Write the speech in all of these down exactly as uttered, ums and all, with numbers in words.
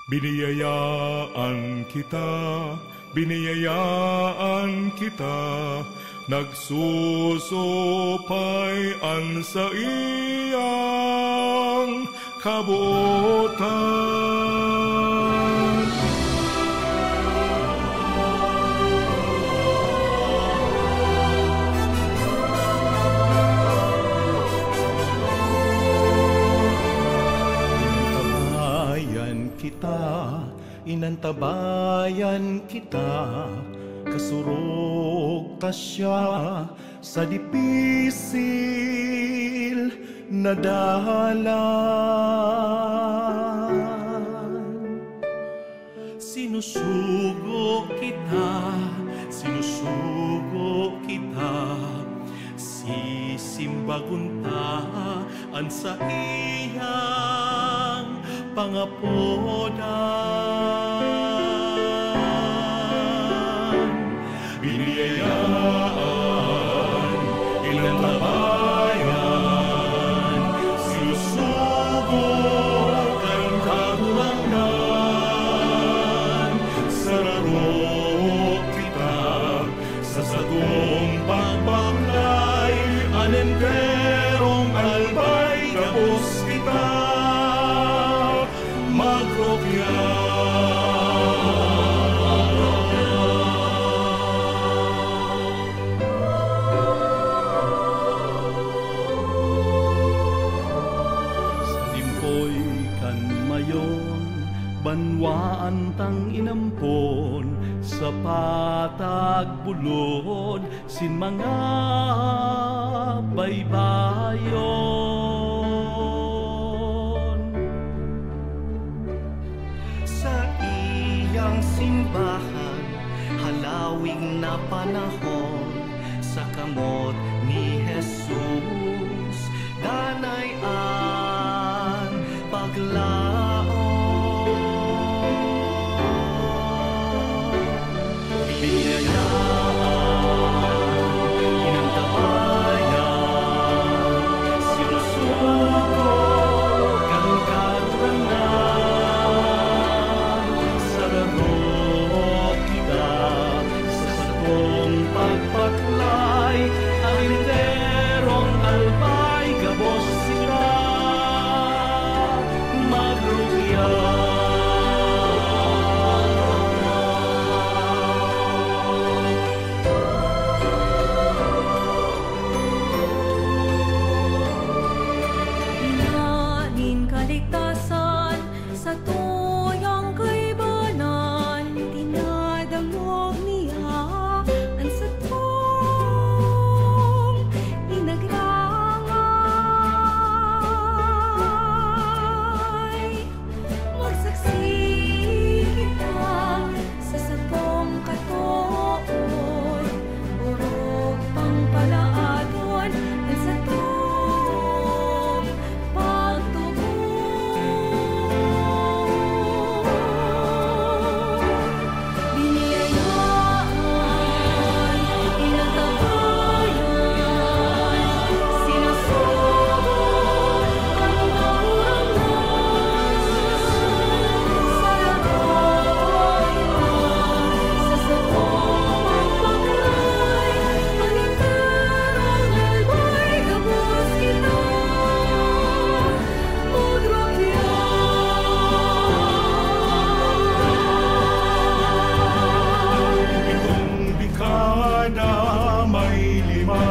Biniyayaan kita, biniyayaan kita, nagsusupay an saiyang kabotan. Tabayan kita, inantabayan kita, kasurog ta siya sa dipisil na dalan. Sinusugo kita, sinusugo kita, sisimbagon ta an saiyang pangapodan. Biniyayaan, inantabayan, sinusugo kan Kagurangnan, sararo kita sa satong pagbaklay, an enterong albay gabos kita magrukya. Sa limpoy kan mayon, banwaan tang inampon sa patag bulod sin mga baybayon. Saiyang simbahan, halawig na panahon, sa kamot ni Jesus, danay an paglaom. Biniyayaan, inantabayan, sinusugo kan Kagurangnan, sararo kita sa satong pagbaklay, an enterong albay gabos kita magrukya. Ina nin kaligtasan, sa tuyang kaibanan, dinadangog niya an satong pinagrangay. Magsaksi kita sa satong katood, orog pang palaadon an satong pagtubod. Biniyayaan, inantabayan, sinusugo kan Kagurangnan, sararo kita sa satong pagbaklay, an enterong albay gabos kita magrukya. Itong dekada may lima,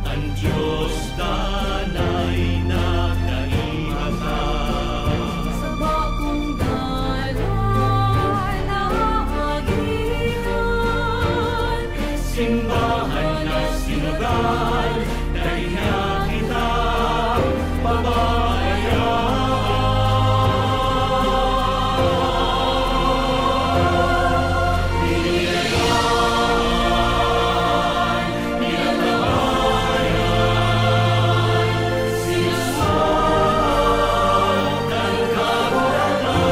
an Diyos danay na kaiba ta. Sa bagong dalan na agihan, simbahan na sinodal, dai na kita pababayaan. Biniyayaan, inantabayan, sinusugo kan Kagurangnan.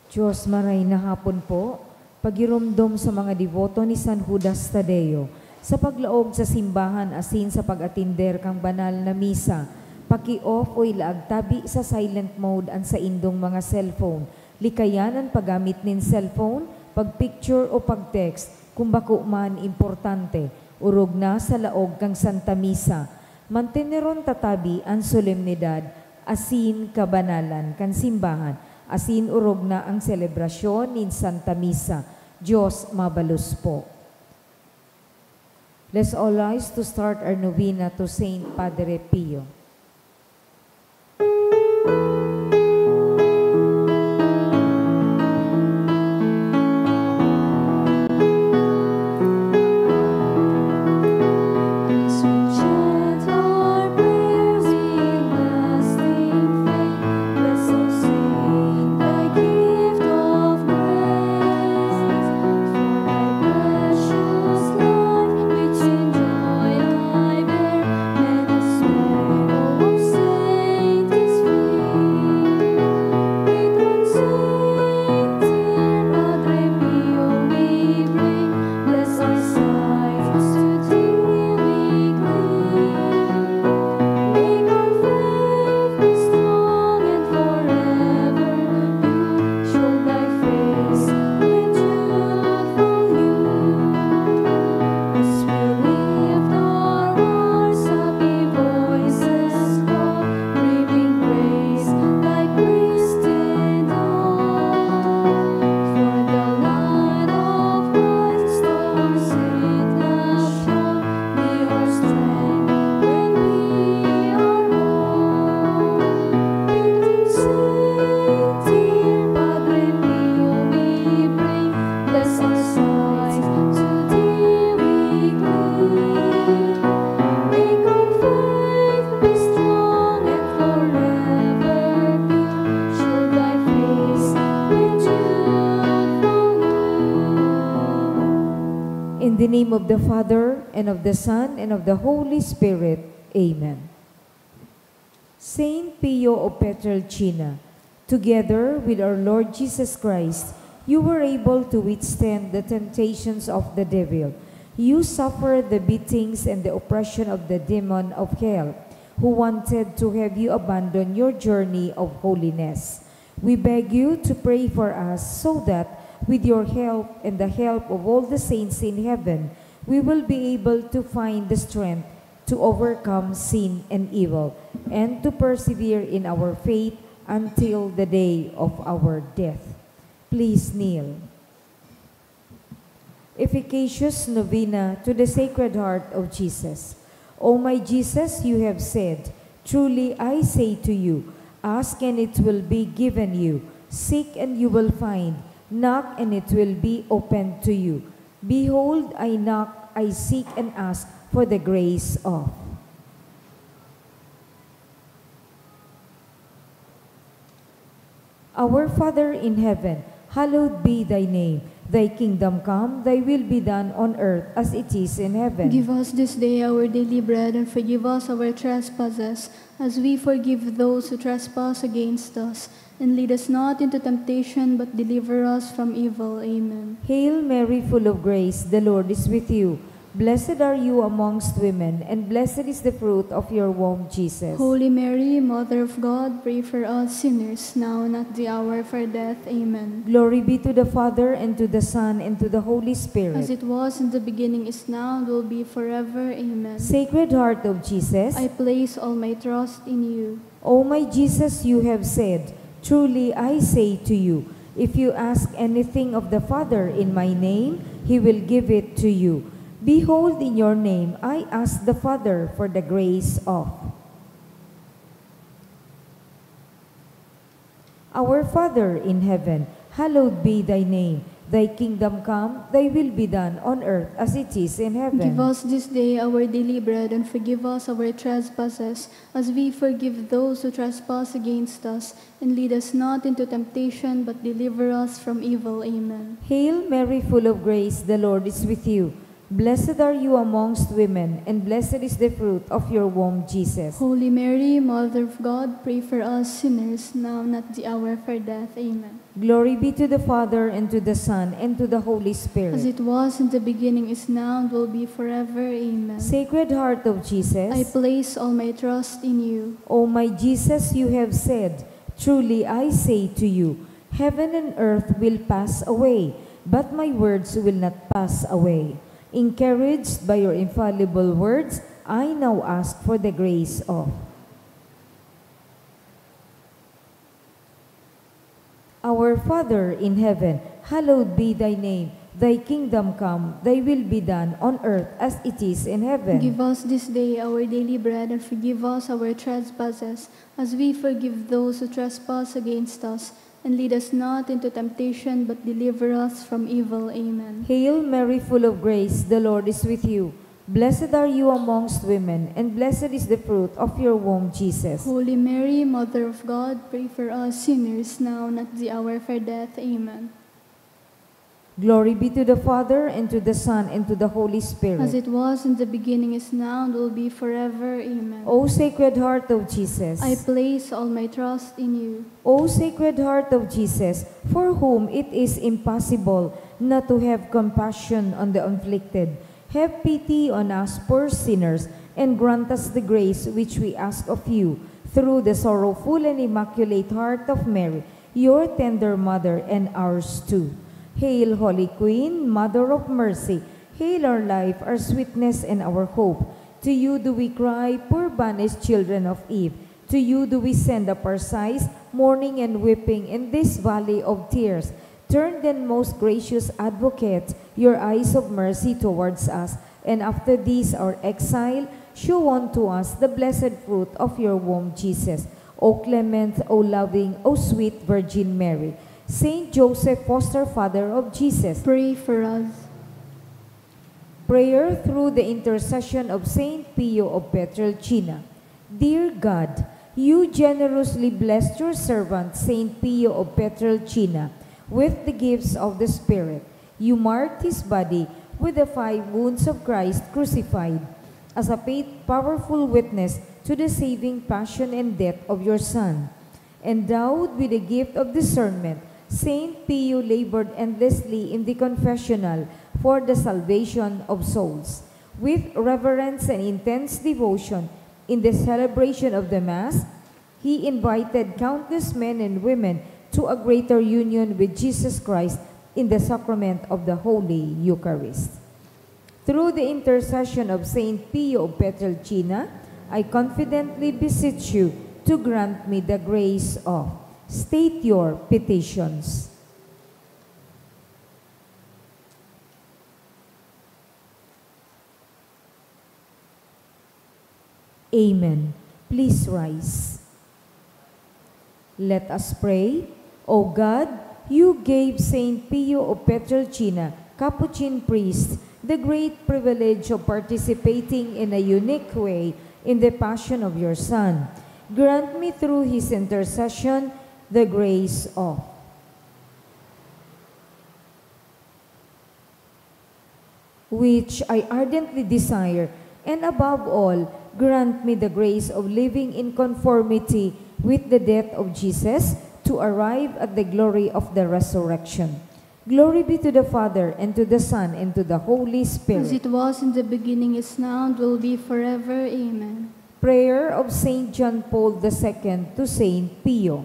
Diyos, maray na hapon po. Pagiromdom sa mga deboto ni San Judas Tadeo sa paglaog sa simbahan asin sa pag-atender kan banal na misa. Paki-off o ilaag tabi sa silent mode an saindong mga cellphone. Likayan an paggamit nin cellphone, pag-picture o pag-text kun bako man importante, orog na sa laog kan Santa Misa. Manteneron ta tabi an solemnidad asin kabanalan kan simbahan, asin orog na an selebrasyon nin Santa Misa. Diyos mabalos po. Let's all rise to start our novena to Saint Padre Pio. In the name of the Father, and of the Son, and of the Holy Spirit. Amen. Saint Pio of Pietrelcina, together with our Lord Jesus Christ, you were able to withstand the temptations of the devil. You suffered the beatings and the oppression of the demon of hell, who wanted to have you abandon your journey of holiness. We beg you to pray for us so that, with your help and the help of all the saints in heaven, we will be able to find the strength to overcome sin and evil, and to persevere in our faith until the day of our death. Please kneel. Efficacious Novena to the Sacred Heart of Jesus. O my Jesus, you have said, "Truly I say to you, ask and it will be given you, seek and you will find, knock and it will be opened to you." Behold, I knock, I seek and ask for the grace of. Our Father in heaven, hallowed be thy name. Thy kingdom come, thy will be done on earth as it is in heaven. Give us this day our daily bread, and forgive us our trespasses, as we forgive those who trespass against us. And lead us not into temptation, but deliver us from evil. Amen. Hail Mary, full of grace, the Lord is with you. Blessed are you amongst women, and blessed is the fruit of your womb, Jesus. Holy Mary, Mother of God, pray for us sinners, now and at the hour of our death. Amen. Glory be to the Father, and to the Son, and to the Holy Spirit. As it was in the beginning, is now, and will be forever. Amen. Sacred Heart of Jesus. I place all my trust in you. O my Jesus, you have said, "Truly I say to you, if you ask anything of the Father in my name, he will give it to you." Behold, in your name I ask the Father for the grace of. Our Father in heaven, hallowed be thy name. Thy kingdom come, thy will be done on earth as it is in heaven. Give us this day our daily bread, and forgive us our trespasses, as we forgive those who trespass against us, and lead us not into temptation, but deliver us from evil. Amen. Hail Mary, full of grace, the Lord is with you. Blessed are you amongst women, and blessed is the fruit of your womb, Jesus. Holy Mary, Mother of God, pray for us sinners, now and at the hour of our death. Amen. Glory be to the Father, and to the Son, and to the Holy Spirit. As it was in the beginning, is now, and will be forever. Amen. Sacred Heart of Jesus. I place all my trust in you. O my Jesus, you have said, "Truly I say to you, heaven and earth will pass away, but my words will not pass away." Encouraged by your infallible words, I now ask for the grace of Our Father in heaven, hallowed be thy name. Thy kingdom come, thy will be done on earth as it is in heaven. Give us this day our daily bread, and forgive us our trespasses, as we forgive those who trespass against us. And lead us not into temptation, but deliver us from evil. Amen. Hail Mary, full of grace, the Lord is with you. Blessed are you amongst women, and blessed is the fruit of your womb, Jesus. Holy Mary, Mother of God, pray for us sinners, now and at the hour of our death. Amen. Glory be to the Father, and to the Son, and to the Holy Spirit. As it was in the beginning, is now, and will be forever. Amen. O Sacred Heart of Jesus. I place all my trust in you. O Sacred Heart of Jesus, for whom it is impossible not to have compassion on the afflicted, have pity on us poor sinners, and grant us the grace which we ask of you, through the sorrowful and immaculate heart of Mary, your tender mother, and ours too. Hail, Holy Queen, Mother of Mercy, hail our life, our sweetness, and our hope. To you do we cry, poor banished children of Eve. To you do we send up our sighs, mourning and weeping in this valley of tears. Turn then, most gracious Advocate, your eyes of mercy towards us, and after this our exile, show unto us the blessed fruit of your womb, Jesus. O clement, O loving, O sweet Virgin Mary, Saint Joseph, foster father of Jesus, Pray for us. Prayer through the intercession of Saint Pio of Pietrelcina. Dear God, you generously blessed your servant Saint Pio of Pietrelcina with the gifts of the Spirit. You marked his body with the five wounds of Christ crucified, as a faith-, powerful witness to the saving passion and death of your Son. Endowed with the gift of discernment, Saint Pio labored endlessly in the confessional for the salvation of souls. With reverence and intense devotion in the celebration of the Mass, he invited countless men and women to a greater union with Jesus Christ in the sacrament of the Holy Eucharist. Through the intercession of Saint Pio of Pietrelcina, I confidently beseech you to grant me the grace of. State your petitions. Amen. Please rise. Let us pray. O God, you gave Saint Pio of Pietrelcina, Capuchin priest, the great privilege of participating in a unique way in the passion of your Son. Grant me through his intercession the grace of. Which I ardently desire, and above all, grant me the grace of living in conformity with the death of Jesus to arrive at the glory of the resurrection. Glory be to the Father, and to the Son, and to the Holy Spirit. As it was in the beginning, is now, and will be forever. Amen. Prayer of Saint John Paul the Second to Saint Pio.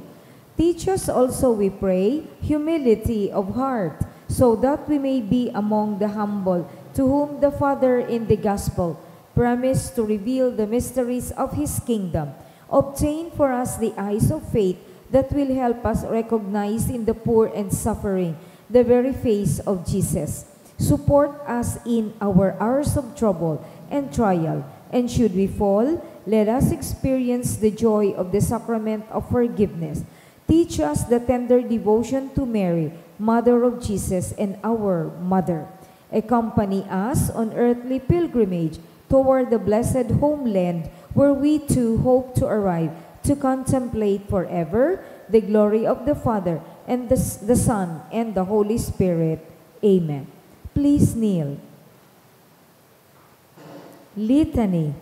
Teach us also, we pray, humility of heart, so that we may be among the humble, to whom the Father in the Gospel promised to reveal the mysteries of His kingdom. Obtain for us the eyes of faith that will help us recognize in the poor and suffering the very face of Jesus. Support us in our hours of trouble and trial, and should we fall, let us experience the joy of the sacrament of forgiveness. Teach us the tender devotion to Mary, Mother of Jesus and our Mother. Accompany us on earthly pilgrimage toward the blessed homeland where we too hope to arrive to contemplate forever the glory of the Father and the, the Son and the Holy Spirit. Amen. Please kneel. Litany.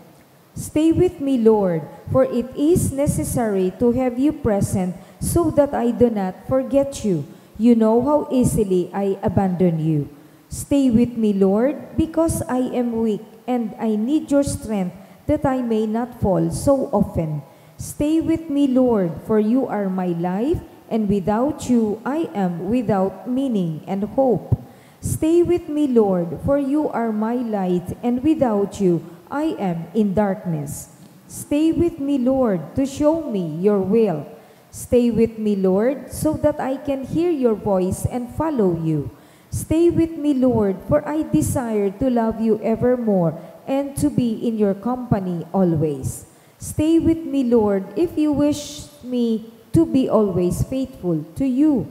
Stay with me, Lord, for it is necessary to have you present so that I do not forget you. You know how easily I abandon you. Stay with me, Lord, because I am weak and I need your strength that I may not fall so often. Stay with me, Lord, for you are my life, and without you I am without meaning and hope. Stay with me, Lord, for you are my light, and without you I am in darkness. Stay with me, Lord, to show me your will. Stay with me, Lord, so that I can hear your voice and follow you. Stay with me, Lord, for I desire to love you evermore and to be in your company always. Stay with me, Lord, if you wish me to be always faithful to you.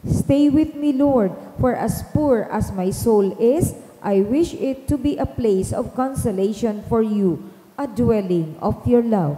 Stay with me, Lord, for as poor as my soul is, I wish it to be a place of consolation for you, a dwelling of your love.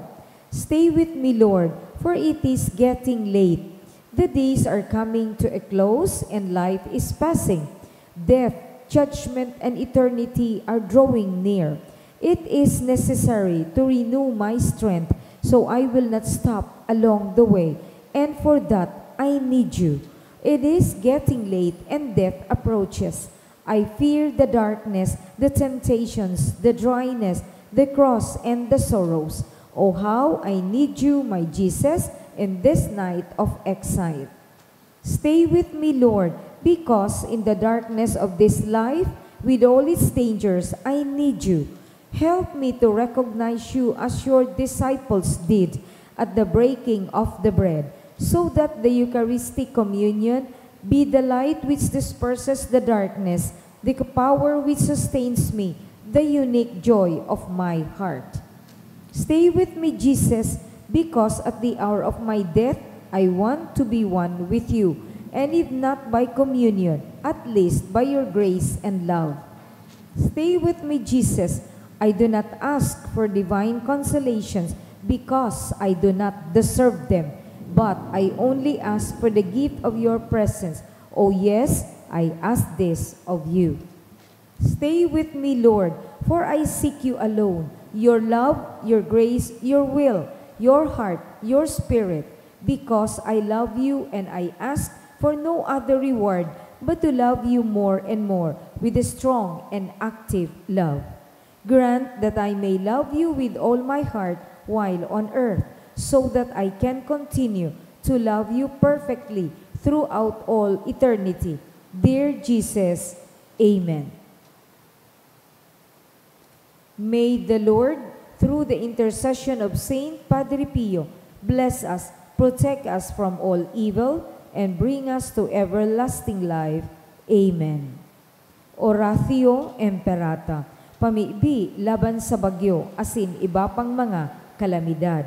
Stay with me, Lord, for it is getting late. The days are coming to a close and life is passing. Death, judgment, and eternity are drawing near. It is necessary to renew my strength, so I will not stop along the way. And for that, I need you. It is getting late and death approaches. I fear the darkness, the temptations, the dryness, the cross, and the sorrows. Oh, how I need you, my Jesus, in this night of exile. Stay with me, Lord, because in the darkness of this life, with all its dangers, I need you. Help me to recognize you as your disciples did at the breaking of the bread, so that the Eucharistic communion be the light which disperses the darkness, the power which sustains me, the unique joy of my heart. Stay with me, Jesus, because at the hour of my death, I want to be one with you, and if not by communion, at least by your grace and love. Stay with me, Jesus. I do not ask for divine consolations because I do not deserve them, but I only ask for the gift of your presence. Oh yes, I ask this of you. Stay with me, Lord, for I seek you alone. Your love, your grace, your will, your heart, your spirit, because I love you and I ask for no other reward but to love you more and more with a strong and active love. Grant that I may love you with all my heart while on earth, so that I can continue to love you perfectly throughout all eternity. Dear Jesus, Amen. May the Lord, through the intercession of Saint Padre Pio, bless us, protect us from all evil, and bring us to everlasting life. Amen. Oratio Imperata, pamibi laban sa bagyo asin iba pang mga kalamidad.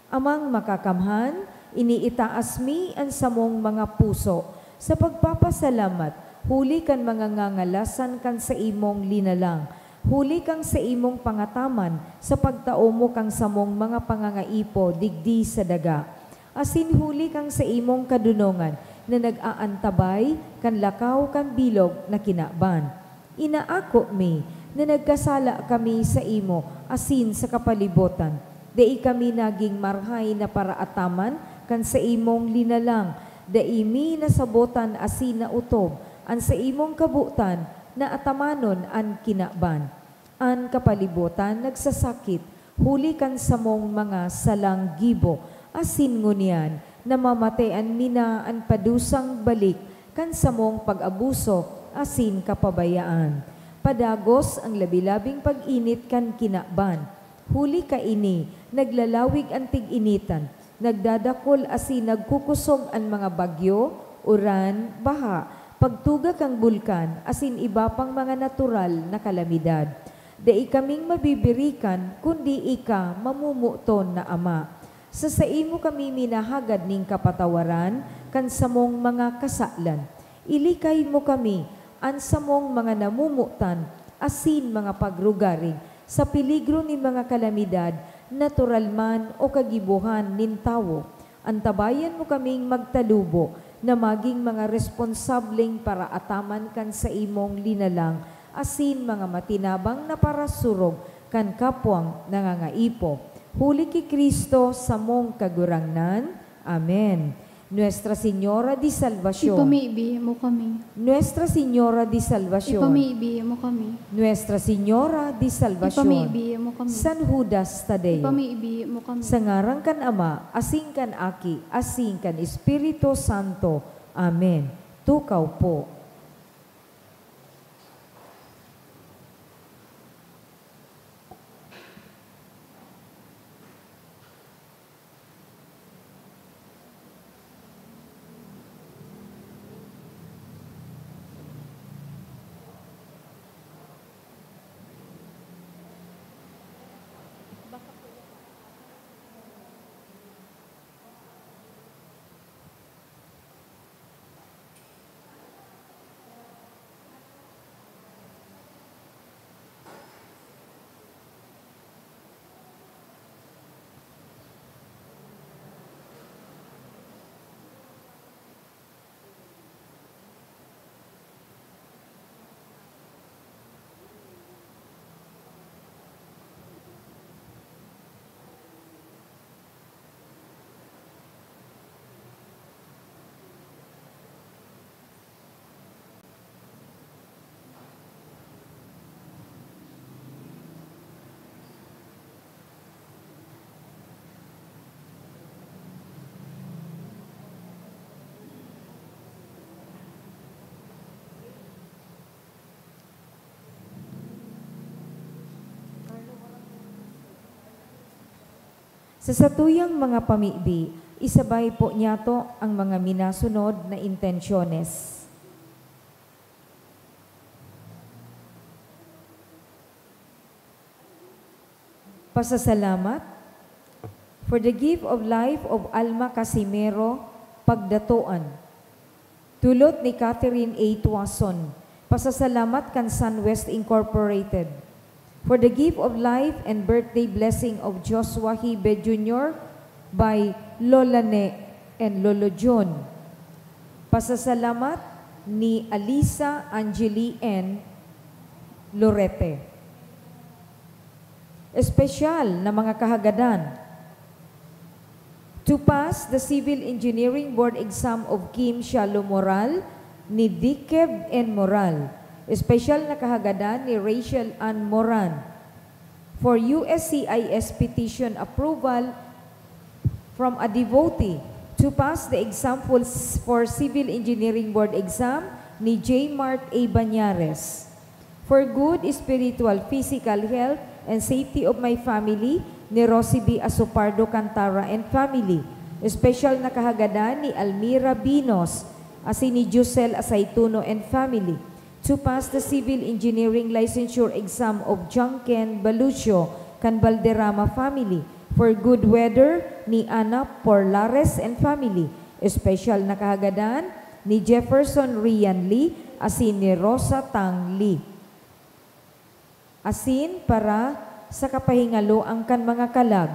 Amang Makakamhan, iniitaas mi an samong mga puso sa pagpapasalamat huli kan mga ngangalasan kan saimong linalang, huli kan saimong pangataman sa pagtao mo kan samong mga pangangaipo digdi sa daga, asin huli kan saimong kadonongan na nag-aantabay kan lakaw kan bilog na kinaban. Inaako mi na nagkasala kami saimo asin sa kapalibotan. Dai kami nagin marahay na paraataman kan saimong linalang. Dai mi nasabotan asin naotob an saimong kabotan na atamanon an kinaban. An kapalibotan nagsasakit huli kan samong mga salang gibo, asin ngunyan namamatean mi na an padusang balik kan samong pag-abuso asin kapabayaan. Padagos an labi-labing pag-init kan kinaban. Huli kaini, naglalawig an tig-initan, nagdadakol asin nagkukosog an mga bagyo, uran, baha, pagtuga kan bulkan, asin iba pang mga natural na kalamidad. Dai kaming mabibirikan, kundi ika, mamomoton na Ama. Sa saimo kami minahagad nin kapatawaran kan samong mga kasalan. Ilikay mo kami, an samong mga namomotan, asin mga pagrugaring, sa peligro nin mga kalamidad, natural man o kagibohan nin tawo. Antabayan mo kaming magtalubo na magin mga responsableng paraataman kan saimong linalang asin mga matinabang na parasurog kan kapwang nangangaipo. Huli ki Cristo samong Kagurangnan. Amen. Nuestra Señora de Salvacion. Ipamibi mo kami. Nuestra Señora de Salvacion. Ipamibi mo kami. Nuestra Señora de Salvacion. Ipamibi mo kami. San Judas Tadeo. Ipamibi mo kami. Sa ngaran kan Ama, asin kan Aki, asin kan Espiritu Santo. Amen. Tukaw po. Sa satuyang mga pamibi, isabay po niyato ang mga minasunod na intensyones. Pasasalamat for the gift of life of Alma Casimero Pagdatoan. Tulot ni Catherine A. Tuason. Pasasalamat kan Sunwest Incorporated for the gift of life and birthday blessing of Joshua Hibe Junior by Lola Ne and Lolo Jun. Pasasalamat ni Alisa Angeli N. Lorete. Espesyal na mga kahagadan. To pass the Civil Engineering Board Exam of Kim Shalom Moral ni Dikeb N. Moral. Espesyal na kahagadan ni Rachel Ann Moran. For U S C I S petition approval from a devotee to pass the exam for, for Civil Engineering Board Exam ni J Mart A. Bañares. For good spiritual, physical health and safety of my family, ni Rosie B. Asopardo Cantara and family. Espesyal na kahagadan ni Almira Binos, asin ni Josel Asaituno and family. To pass the Civil Engineering Licensure Exam of John Ken Balucio kan Balderrama family. For good weather ni Ana Porlares and family. Espesyal na kahagadan ni Jefferson Rian Lee asin ni Rosa Tang Lee. Asin para sa kapahingaloan kan mga kalag,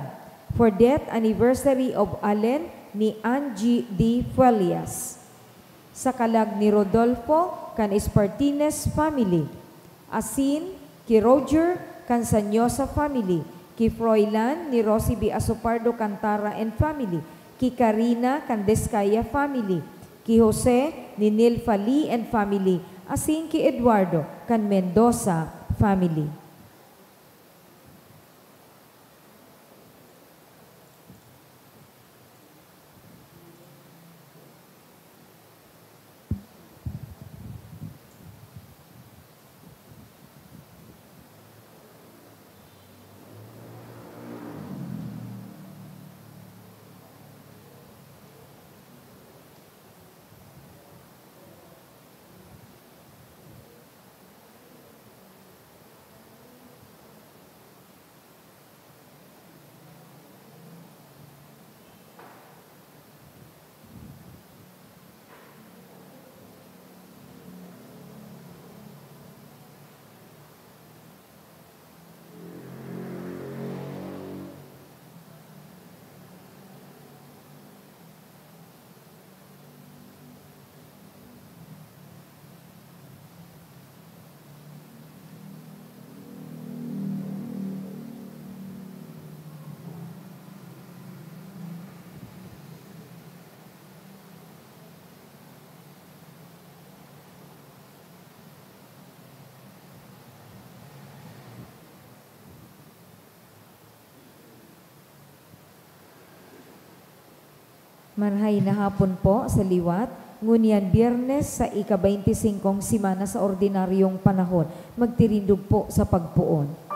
for death anniversary of Allen ni Angie D. Fuelias. Sa kalag ni Rodolfo kan Espartines family. Asin ki Roger kan Sanyosa family, ki Froilan ni Rosie B. Asopardo Cantara and family, ki Karina kan Descaya family, ki Jose ni Nilfa Lee and family, asin ki Eduardo kan Mendoza family. Marhay na hapon po sa liwat. Ngunyan Biyernes sa ika-baynti singkong semana sa ordinaryong panahon. Magtirindog po sa pagpoon.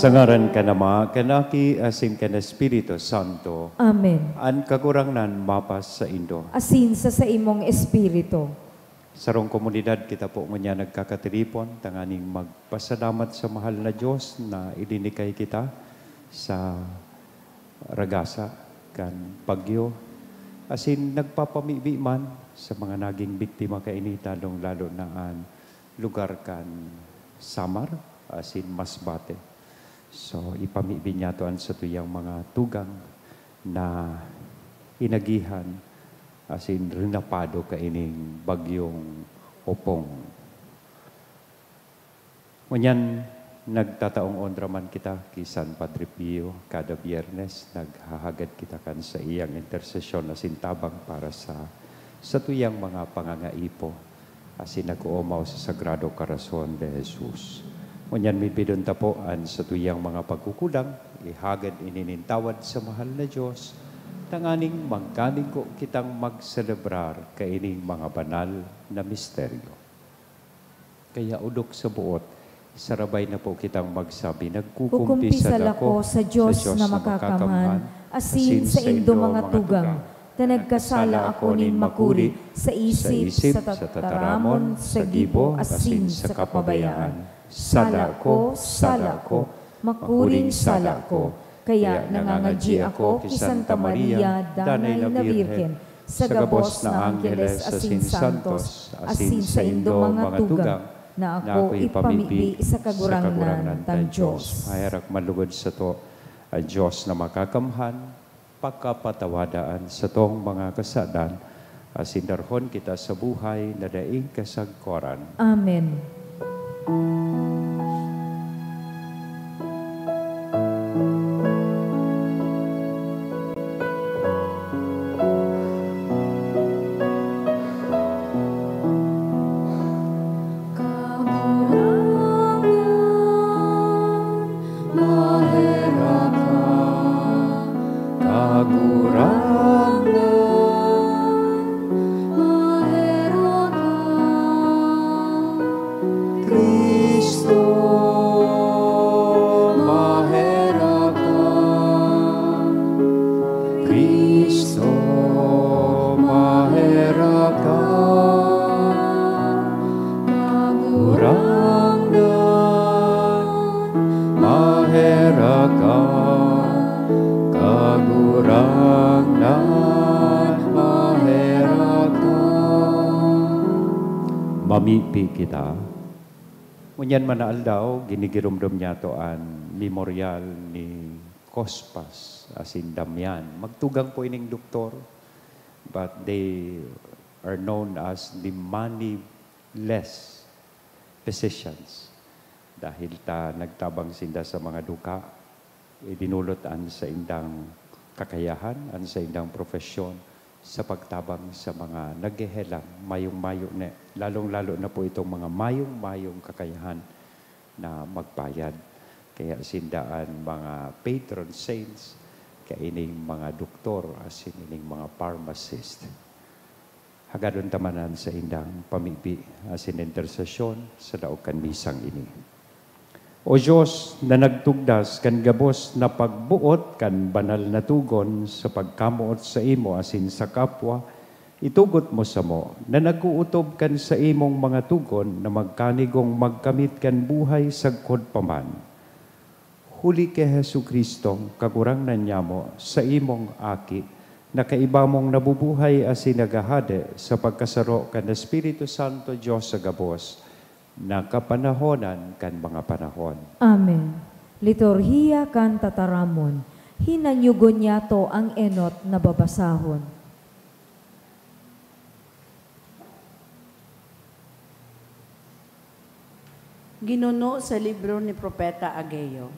Sa ngaran kan Ama, kan Aki, asin kan Espiritu Santo. Amen. An Kagurangnan mapas saindo. Asin sa saimong espiritu. Sarong komunidad kita po ngunyan nagkakatiripon tanganing magpasalamat sa mahal na Dios na ilinikay kita sa ragasa kan bagyo, asin nagpapamibi man sa mga naging biktima kaini, lalong-lalo na an lugar kan Samar asin Masbate. So, ipamibi niyato an satuyang mga tugang na inagihan asin rinapado kaining bagyong Opong. Ngunyan, nagtataong onra man kita ki San Padre Pio. Kada Biyernes, naghahagad kita kan saiyang intersesyon asin tabang para sa satuyang mga pangangaipo asin nag-oomaw sa Sagrado Corazon de Jesus. Ngunyan, midbidon ta po an satuyang mga pagkukulang, ihagad ini nin tawad sa mahal na Dios, tanganing magkanigo kitang magselebrar kaining mga banal na misteryo. Kaya, odok sa boot, sarabay na po kitang magsabi, Nagkukumpisal ako sa Dios na makakamhan, asin saindo mga tugang, ta nagkasala ako nin makuri sa isip, sa tataramon, sa gibo, asin sa kapabayaan. Sala ko, sala ko, makuring sala ko. Kaya nangangadyi ako ki Santa Maria, Danay na Birhen, sa gabos na angheles asin santos, asin saindong mga tugang, na ako ipamibi sa Kagurangnan tang Dios. Maherak man lugod sato an Dios na makakamhan, pakapatawada an satong mga kasadan, asin darhon kita sa buhay na daing kasagkoran. Amen. Kagurangnan, maherak ka. Kagurangnan, maherak ka. Cristo, maherak ka. Cristo, maherak ka. Kagurangnan, maherak ka. Kagurangnan, maherak ka. Mamibi kita. Ngunyan man na aldaw, ginigiromdom niyato an memoryal ni Cospas asin Damian. Magtugang po ining doktor, but they are known as the moneyless physicians. Dahil ta nagtabang sinda sa mga duka, idinulot an saindang kakayahan, an saindang profesyon sa pagtabang sa mga naghehelang mayong-mayo ne, lalong-lalo na po itong mga mayong-mayong kakayahan na magbayad. Kaya sinda an mga patron saints kaining mga doktor asin ining mga pharmacist. Hagadon ta man an saindang pamibi asin intersesyon sa laog kan misang ini. O Dios, na nagtugdas kan gabos na pagboot kan banal na togon sa pagkamoot saimo asin sa kapwa, Itugot mo samo na nag-ootob kan saimong mga togon na magkanigong magkamit kan buhay sagkod pa man. Huli ki Jesu-Cristong Kagurangnan nyamo, saimong Aki, na kaiba mong nabubuhay asin naghahade sa pagkasaro kan Espiritu Santo, Dios sa gabos, na kapanahonan kan mga panahon. Amen. Liturhiya kan Tataramon. Hinanyugon niyato ang enot na babasahon. Ginuno sa libro ni Propeta Ageo.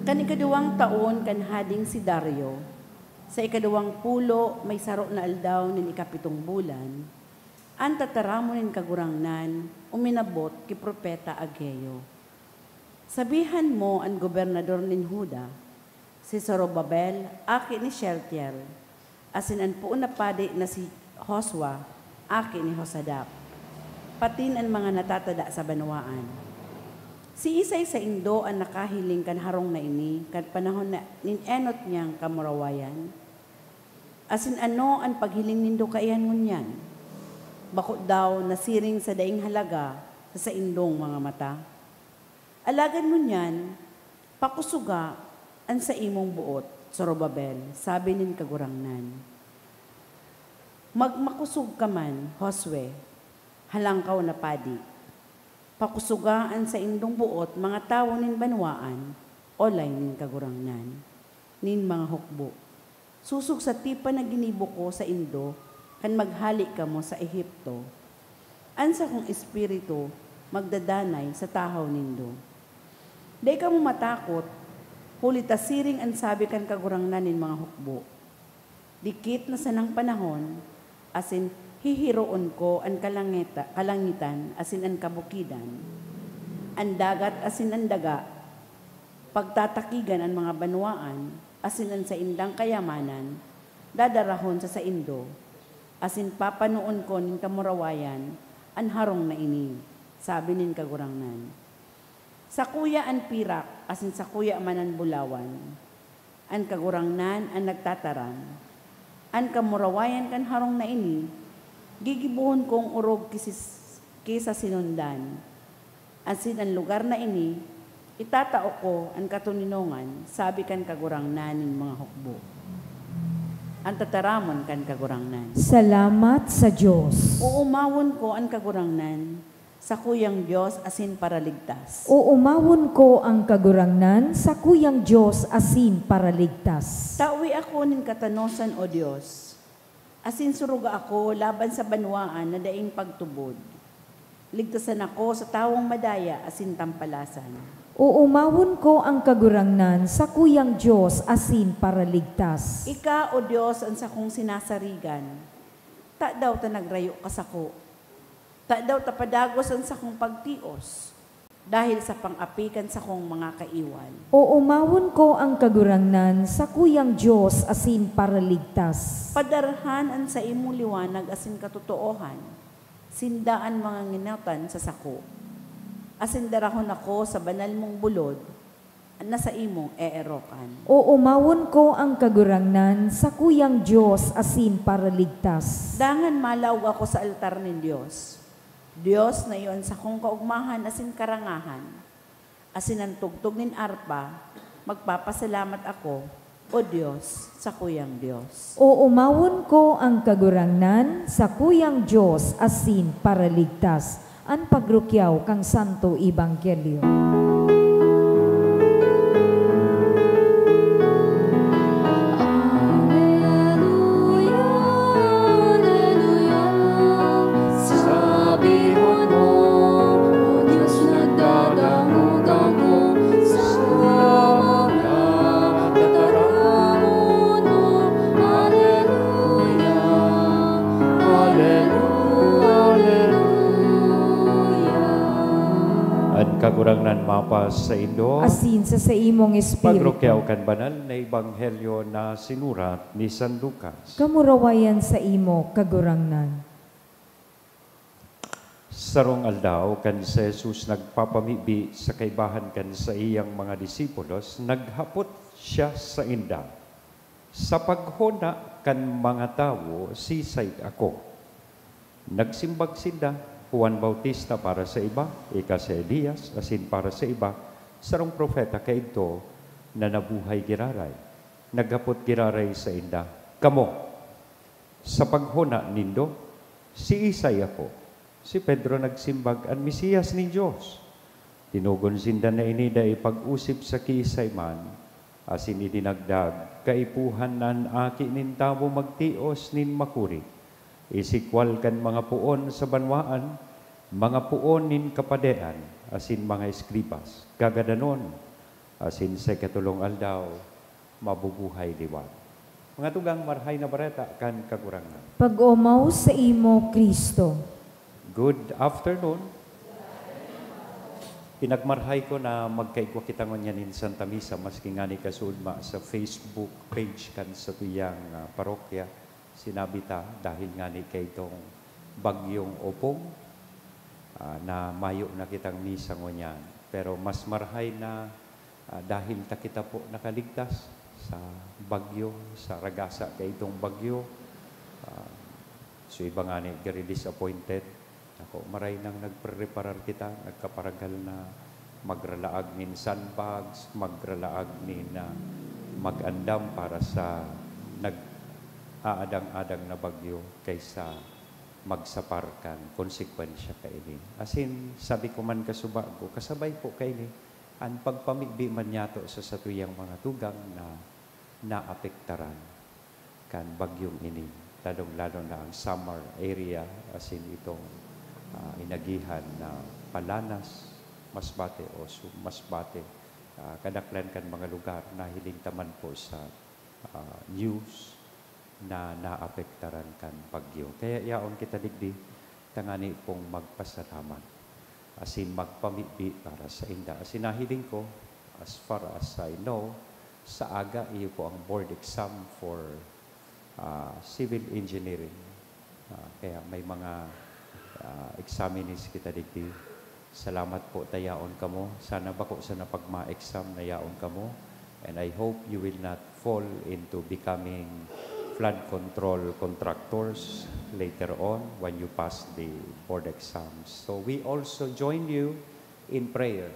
Kan ikaduwang taon kan Hading si Dario, sa ikaduwang pulo may saro na aldaw nin ikapitong bulan, an tataramon nin Kagurangnan uminabot ki Propeta Ageo. Sabihan mo an gobernador nin Juda, si Zorobabel, aki ni Shealtiel, asin an poon na padi na si Josua, aki ni Jozadak, patin an mga natatada sa banwaan. Siisay saindo an nakahiling kan harong na ini kan panahon na nin enot niyang kamurawayan? Asin ano an paghiling nindo kaiyan ngunyan? Bako daw nasiring sa daing halaga sa saindong mga mata? Alagad ngunyan, pakusoga an saimong boot, Zorobabel, sabi nin Kagurangnan. Magmakosog ka man, Josue, halangkaw na padi. Pakusoga an saindong boot, mga tawo nin banwaan, olay nin Kagurangnan, nin mga hukbo. Sosog sa tipan na ginibo ko saindo kan maghale kamo sa Egipto, an sakong Espiritu magdadanay sa tahaw nindo. Dai kamo matakot, huli ta siring an sabi kan Kagurangnan nin mga hukbo, "Dikit na sanang panahon, asin hihiroon ko an kalangita-, kalangitan asin an kabukidan, an dagat asin an daga, pagtatakigan an mga banwaan, asin an saindang kayamanan dadarahon sa saindo, asin papanoon ko nin kamurawayan an harong na ini," sabi nin Kagurangnan. Sakuya an pirak, asin sakuya man an bulawan. An Kagurangnan an nagtataram. An kamurawayan kan harong na ini, gigibohon kong orog ki sis-, ki sa sinundan. Asin an lugar na ini, itatao ko an katoninongan, sabi kan Kagurangnan nin mga hukbo. An tataramon kan Kagurangnan. Salamat sa Dios. Oomawon ko an Kagurangnan, sakuyang Dios asin Paraligtas. Oomawon ko an Kagurangnan, sakuyang Dios asin Paraligtas. Tawi ako nin katanosan, O Dios, asin suruga ako laban sa banwaan na daing pagtubod. Ligtasan ako sa tawong madaya asin tampalasan. Oomawon ko an Kagurangnan, sakuyang Dios asin Paraligtas. Ika, O Dios, an sakong sinasarigan. Tadaw ta nagrayo ka sako? Tadaw ta padagos an sakong pagtios dahel sa pang-api kan sakong mga kaiwal? Oomawon ko an Kagurangnan, sakuyang Dios asin Paraligtas. Padarhan an saimong liwanag asin katotoohan, sinda an mga ngenotan sa sako, asin darahon ako sa banal mong bulod, na saimong eerokan. Oomawon ko an Kagurangnan, sakuyang Dios asin Paraligtas. Dangan malaog ako sa altar nin Dios, Dios na iyo an sakong kaogmahan asin karangahan, asin an tugtog nin arpa, magpapasalamat ako, O Dios, sakuyang Dios. Oomawon ko an Kagurangnan, sakuyang Dios asin Paraligtas. An pagrukyaw kan Santo Ebanghelyo. Aleluya, aleluya. Sabihon mo, "O Dios, nagdadangog ako sa mga tataramon mo." Aleluya, aleluya, aleluya. An Kagurangnan mapasaindo. Asin sa saimong espiritu. Pagrukyaw kan banal na ebanghelyo na sinurat ni San Lucas. Kamurawayan saimo, Kagurangnan. Sarong aldaw, kan si Jesus nagpapamibi sa kaibahan kan saiyang mga disipulos, naghapot siya sainda, Sa paghona kan mga tawo, sisay ako? Nagsimbag sinda, Juan Bautista para sa iba, ika si Elias, asin para sa iba, sarong propeta kaidto na nabuhay giraray. Naghapot giraray sainda, Kamo, sa paghona nindo, siisay ako? Si Pedro nagsimbag, An Mesiyas nin Dios. Tinugon sinda na ini dai pag-osip sa kiisay man, asin idinagdag, Kaipuhan na an Aki nin Tawo magtios nin makuri, isikwal kan mga poon sa banwaan, mga poon nin kapadean, asin mga eskribas, kagadanon, asin sa ikatolong aldaw, mabubuhay liwat. Mga tugang, Marahay na Bareta kan Kagurangnan. Pag-omaw saimo, Cristo. Good afternoon. Pinagmarahay ko na magkaigwa kita ngunyan nin Santa Misa, maski ngani kasuodma sa Facebook page kan satuyang, ah, parokya. Sinabi ta, dahil ngani kaitong bagyong Opong, ah, na mayo na kitang misa ngunyan. Pero mas marahay na, ah, dahil ta kita po nakaligtas sa bagyo, sa ragasa kaitong bagyo. Ah, so iba ngani, gari disappointed. Ako, maray nang nagpreparar kita, nagkaparagal na magralaag nin sandbags, magralaag nin, ah, mag-andam para sa nag-aadang-adang na bagyo kaysa magsapar kan konsekwensya kaini. Asin, sabi ko man kasubago, kasabay po kaini, an pagpamibi man niyato sa satuyang mga tugang na naapektaran kan bagyong ini, lalong-lalo na ang Samar area, asin itong, ah, inagihan na Palanas, Masbate o Su-, Masbate, ah, kadaklan kan mga lugar, nahiling ta man po sa, ah, news na naapektaran kan bagyo. Kaya yaon kita digdi, tangani pong magpasalamat, asin magpamibi para sainda. Asin nahiling ko, as far as I know, sa aga, iyo po ang board exam for, ah, civil engineering. Ah, kaya may mga, ah, examinees kita digdi. Salamat po ta yaon kamo. Sana bako sana pag ma-exam na yaon kamo. And I hope you will not fall into becoming flood control contractors later on when you pass the board exams. So we also join you in prayer,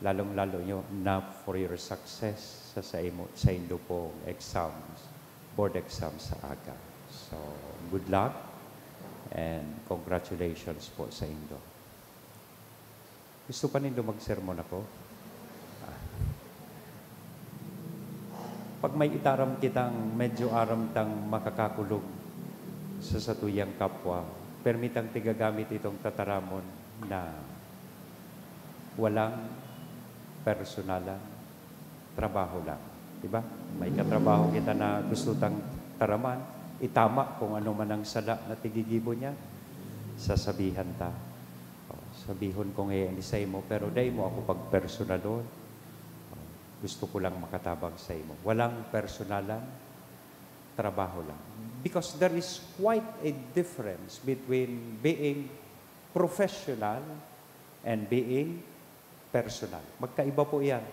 lalong-lalo nyo na for your success sa, sa imo, sa indo pong exams, board exams sa aga. So, good luck and congratulations po sa indo. Gusto pa nindo magsermon ako? Ah. Pag may itaram kitang medyo aram tang makakakulog sa satuyang kapwa, permitang tigagamit itong tataramon na walang personalan, trabaho lang. Di ba? May katrabaho kita na gusto tang taraman, itama kung ano man ang sala na tigigibo niya, sasabihan ta. O, sabihon ko ngayon sa imo, pero dai mo ako pagpersonalon. O, gusto ko lang makatabang sa imo. Walang personalan, trabaho lang. Because there is quite a difference between being professional and being personal. Magkaiba po iyan.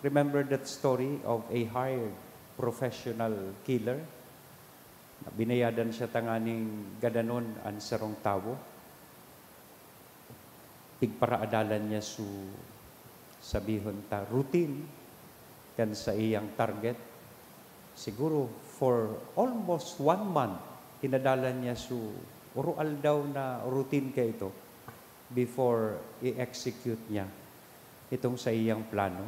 Remember that story of a hired professional killer? Binayadan siya tanganing gadanon an sarong tawo. Pigparaadalan niya su, sabihon ta, routine kan saiyang target. Siguro for almost one month, inadalan niya su oro-aldaw na routine kaito before i-execute niya itong saiyang plano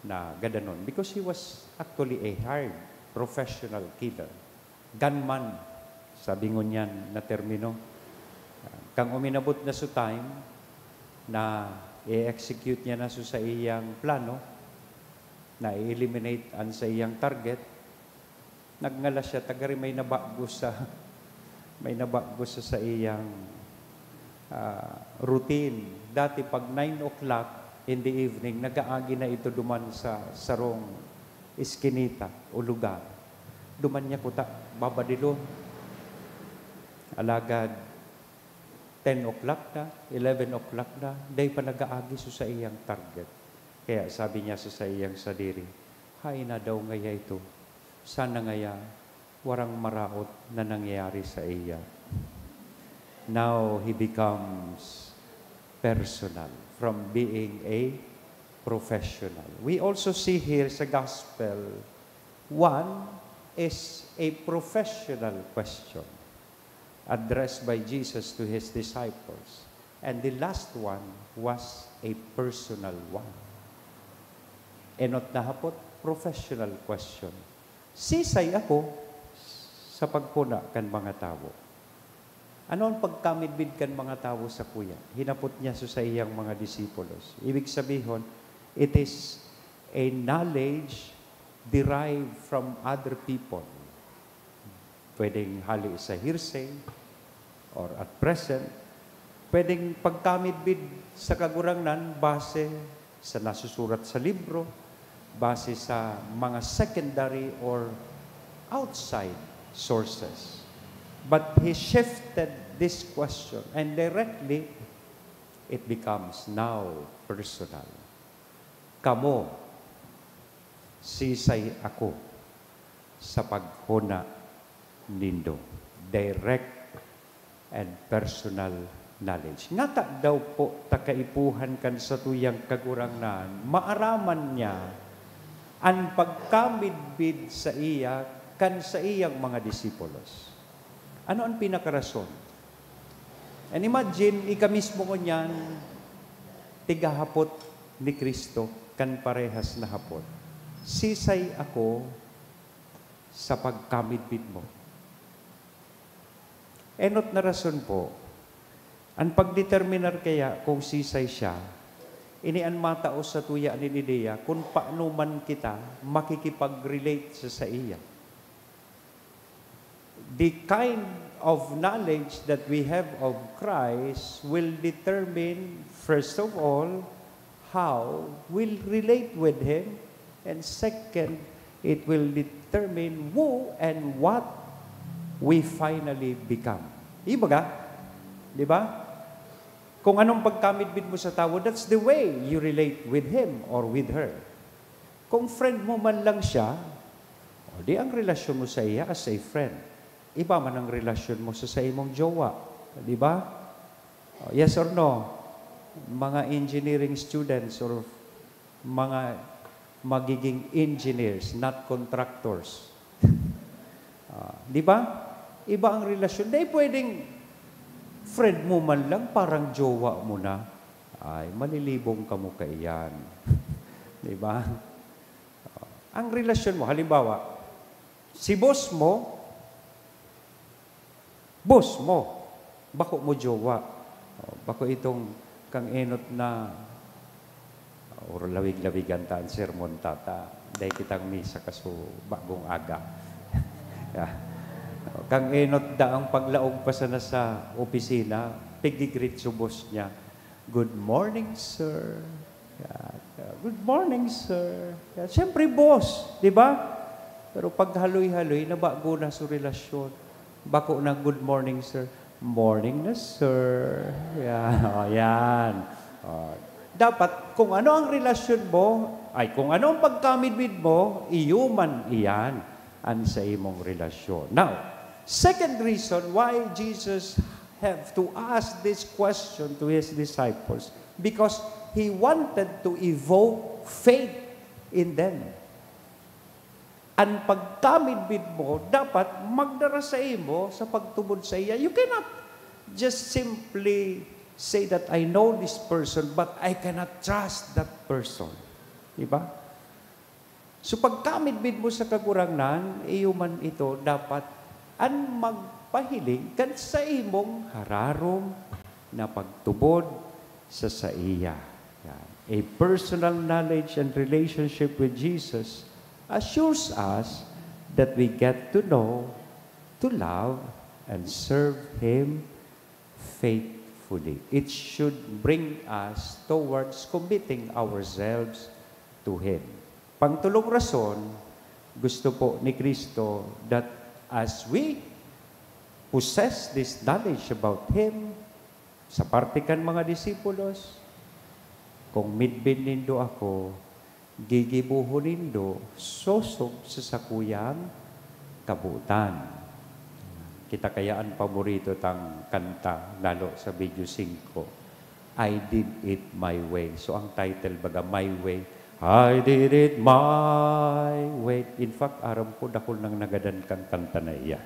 na gadanon. Because he was actually a hired professional killer. Gunman, sabi ngunyan na termino. Kan uminabot na su time na i-execute niya na su saiyang plano, na i-eliminate an saiyang target, nagngalas siya, ta gari may nabago sa, may nabago sa saiyang, ah, routine. Dati, pag nine o'clock in the evening, nag-aagi na ito duman sa sarong eskinita o lugar. Duman niya kuta babadilon. Alagad, ten o'clock na, eleven o'clock na, dai pa nag-aagi su saiyang target. Kaya sabi niya sa saiyang sadiri, "Haen na daw ngaya ito? Sana ngaya warang maraot na nangyayari saiya. Now he becomes personal from being a professional. We also see here sa gospel, one is a professional question addressed by Jesus to his disciples. And the last one was a personal one. Enot na hapot, professional question. Sisay ako sa paghona kan mga tawo? Ano an pagkamidbid kan mga tawo sakuya? Hinapot niya sa saiyang mga disipulos. Ibig sabihon, it is a knowledge derived from other people. Pwedeng hali sa hearsay or at present, pwedeng pagkamidbid sa Kagurangnan base sa nasusurat sa libro, base sa mga secondary or outside sources. But he shifted this question, and directly, it becomes now personal. Kamo, sisay ako sa paghona nindo? Direct and personal knowledge. Ngata daw po ta kaipuhan kan satuyang Kagurangnan, maaraman niya an pagkamidbid saiya kan saiyang mga disipulos. Ano an pinakarason? And imagine, ika mismo ngunyan, tigahapot ni Cristo kan parehas na hapot, "Sisay ako sa pagkamidbid mo?" Enot na rason po, an pagdeterminar kaya kung sisay siya, ini an matao sa tuya nin ideya kun paano man kita makikipag-relate sa saiya. The kind of knowledge that we have of Christ will determine, first of all, how we'll relate with Him, and second, it will determine who and what we finally become. Ibaga, di ba? Kung anong pagkamidbid mo sa tawo, that's the way you relate with him or with her. Kung friend mo man lang siya, o di ang relasyon mo sa iya as a friend. Iba man ang relasyon mo sa, sa imong jowa, di ba? O, yes or no? Mga engineering students or mga magiging engineers, not contractors. Ah, di ba? Iba ang relasyon. Dahil pwedeng friend mo man lang, parang jowa mo na. Ay, malilibong ka mo kaiyan. Di ba? Ang relasyon mo, halimbawa, si boss mo, boss mo, bako mo jowa. O, bako itong kang enot na, o, lawig-lawigan ta an sermon, tata. Dai kitang misa kaso bagong aga. Yeah. Kang enot daang paglaog pa sana sa opisina, pigigreet so boss niya, "Good morning, sir." Yan. "Good morning, sir." Yan. Siyempre, boss, di ba? Pero pag haloy-haloy, nabago na so relasyon. Bako na, "Good morning, sir." "Morning na, sir." Yan. O, yan. O. Dapat, kung ano ang relasyon mo, ay, kung ano ang pagkamidbid mo, iyo man iyan an sa imong relasyon. Now, second reason why Jesus have to ask this question to his disciples, because he wanted to evoke faith in them. An pagkamidbid mo dapat magdara sa imo sa pagtubod sa iya. You cannot just simply say that, "I know this person, but I cannot trust that person." Di ba? So, pagkamidbid mo sa Kagurangnan, iyo man ito dapat an magpahiling kan sa imong hararom na pagtubod sa saiya. Yan. A personal knowledge and relationship with Jesus assures us that we get to know, to love, and serve Him faithfully. It should bring us towards committing ourselves to Him. Pangtulong rason, gusto po ni Cristo that as we possess this knowledge about Him, sa parte kan mga disipulos, "Kung midbin nindo ako, Gigibohon nindo sosog sa sakuyang kabotan. Kita kaya an paborito tang kanta, lalo sa video singko, "I Did It My Way." So, ang title baga, "My Way." "I did it my way." In fact, aram ko, dakul nang nagadan kan kanta na iyan.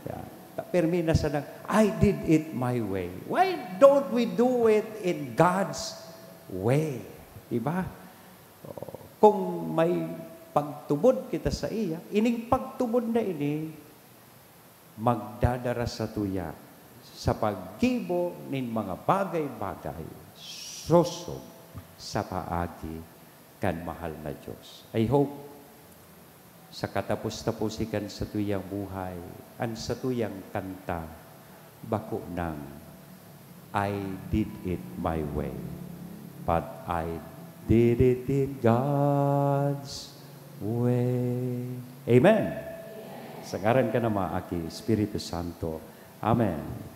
Yeah. Ta-, permi na sanang, "I did it my way." Why don't we do it in God's way? Diba? Oh, kung may pagtubod kita sa iya, ining pagtubod na ini magdadara satuya sa paggibo nin mga bagay-bagay sosog sa paagi kan mahal na Dios. I hope sa katapos-taposi kan satuyang buhay, an satuyang kanta bako nang "I did it my way, but I did it in God's way." Amen. Sa ngaran kan Ama, Aki, Espiritu Santo. Amen.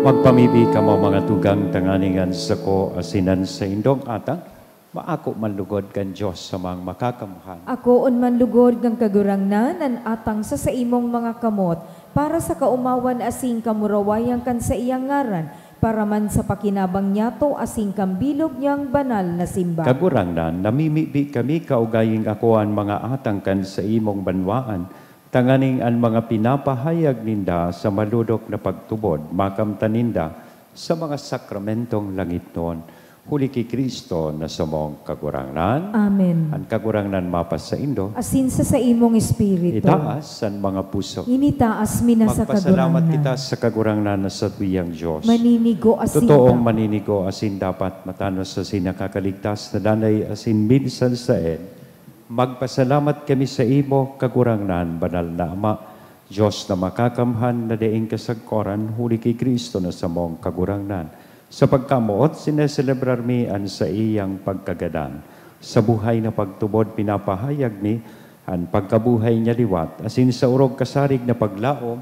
Magpamibi kamo, mga tugang, tanganing an sako asin an saindong atang maako man lugod kan Dios sa mga makakamhan. Akoon man lugod kan Kagurangnan an atang sa saimong mga kamot, para sa kaomawan asin kamurawayan kan saiyang ngaran, para man sa pakinabang niyato asin kan bilog niyang banal na simbahan. Kagurangnan, namimibi kami kaugaying ako an mga atang kan saimong banwaan, tanganing an mga pinapahayag ninda sa malodok na pagtubod makamtan ninda sa mga sakramentong langitnon, huli ki Cristo na samong Kagurangnan. Amen. An Kagurangnan mapasaindo. Asin sa saimong espiritu. Itaas an mga puso. Initaas mi na sa Kagurangnan. Magpasalamat kita sa Kagurangnan na satuyang Dios. Maninigo asin dapat. Totoong maninigo asin dapat, matanos asin nakakaligtas na danay asin minsan saen. Magpasalamat kami saimo, Kagurangnan, Banal na Ama, Dios na makakamhan na daing kasagkoran, huli ki Cristo na samong Kagurangnan. Sa pagkamoot, sineselebrar mi an saiyang pagkagadan. Sa buhay na pagtubod, pinapahayag mi an pagkabuhay niya liwat, asin sa orog kasarig na paglaom,